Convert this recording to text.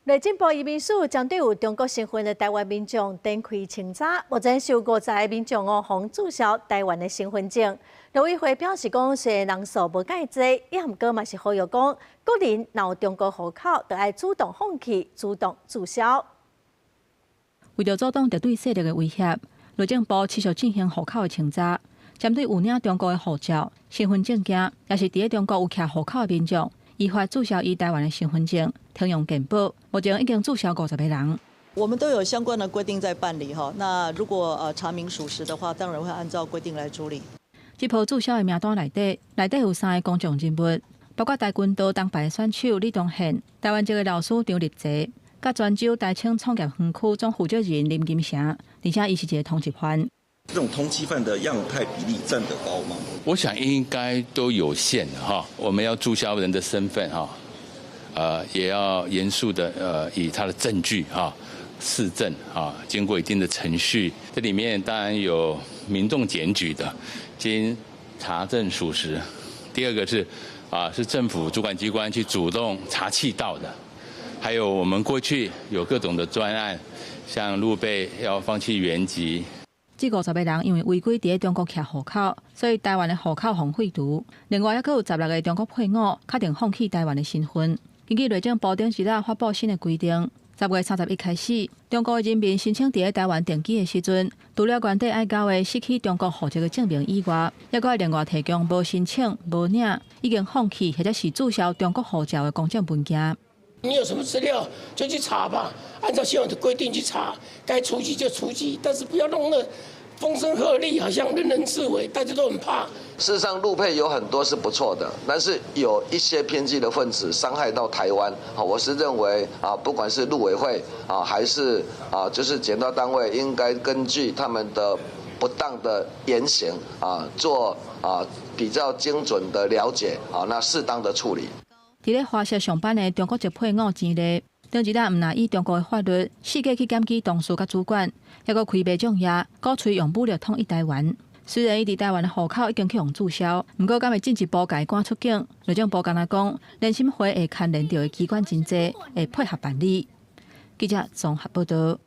內政部移民署針對有中國身份的台灣民眾展開清查，目前有50個民眾哦，予註銷台灣的身份證。陸委會表示講，雖然人數無蓋濟，也毋過嘛是呼籲講，個人若有中國戶口，就愛主動放棄、主動註銷。為著阻擋敵對勢力的威脅，內政部持續進行戶口的清查，針對有領中國的護照、身份證件，抑是佇咧中國有徛戶口的民眾，依法註銷伊台灣的身份證，停用健保。目前已經註銷50個人。我們都有相關的規定在辦理哈。那如果查明屬實的話，當然會按照規定來處理。這波註銷的名單內底，內底有三个公眾人物，包括跆拳道銅牌選手李宗憲、台灣籍的老師張立澤，佮泉州台清創業園區總負責人林金城，而且伊是一个通緝犯。這種通緝犯的樣態比例佔得高嗎？我想應該都有限哈。我們要註銷人的身份哈，也要嚴肅的以他的證據哈、事證哈，經過一定的程序。這裡面當然有民眾檢舉的，經查證屬實。第二個是啊，是政府主管機關去主動查緝到的。還有我們過去有各種的專案，像陸配要放棄原籍。這50個人因為違規佇咧中國徛戶口，所以台灣的戶口予廢除。另外，猶閣有16個中國配偶確定放棄台灣的身份。根據內政部頂一日發布新的規定，10月31開始，中國的人民申請佇咧台灣定居的時陣，除了原底愛交的失去中國戶籍的證明以外，猶閣愛另外提供無申請、無領、已經放棄或者是註銷中國護照的公證文件。你有什麼資料就去查吧，按照現有的規定去查，該出具就出具，但是不要弄得風聲鶴唳，好像人人自危，大家都很怕。事實上，陸配有很多是不錯的，但是有一些偏激的分子傷害到台灣。我是認為啊，不管是陸委會啊，還是啊，就是檢調單位，應該根據他們的不當的言行啊，做啊比較精準的了解啊，那適當的處理。佇咧華碩上班的中國籍配偶錢麗，頂一日毋但依中國的法律，四界去檢舉同事佮主管，猶閣開賣種業，鼓吹用武力統一台灣。雖然伊佇台灣的戶口已經去予註銷，毋過敢會進一步共伊趕出境？內政部敢若講，聯審會會牽連著的機關真濟，會配合辦理。記者綜合報道。